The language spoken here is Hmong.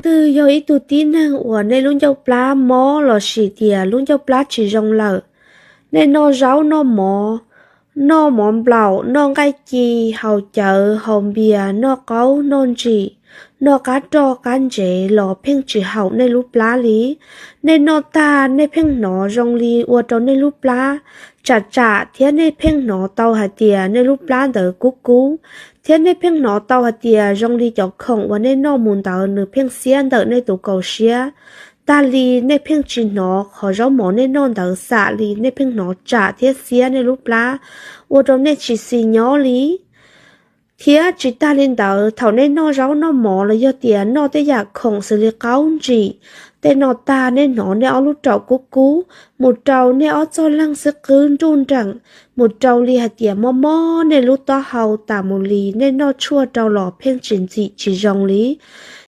Twb yog ib tug tib neeg uas nej lub ncauj plab mob lossis tias lub ncauj plab tsis zoo lawm, nej noj zaub noj mov, noj mov nplaum, noj nqaij ci, haus cawv haus npias, noj qaub noj ntsim, noj qab roj qab ntsev los pheej tsis haum nej lub plab li. Nej noj tag nej pheej hnov zoo li ua rau nej lub plab tsam tsam thiab nej pheej hnov tau hais tias nej lub plab ntawd kub kub, thiab nej pheej hnov tau hais tias zoo li cov khoom uas nej noj mus ntawd nws pheej xiab ntawm nej tus kaus siab. Tag li nej pheej tsis hnov qhov zaub mov nej noj ntawd xam li, nej pheej hnov tsam thiab xiab nej lub plab, ua rau nej tsis xis nyob li. Thiab tsis tag li ntawd, thaum nej noj zaub noj mov los yog tias noj tej yam khoom xws li qaub ntsim tej no tag, nej hnov nej ob lub raum kub kub, mus rau nej ob txoj leeg xwb qwb nruj nreem, mus rau li hais tias mob mob nej lub taub hau tas mus li, nej noj tshuaj rau los pheej tsis ntxim tsis zoo li.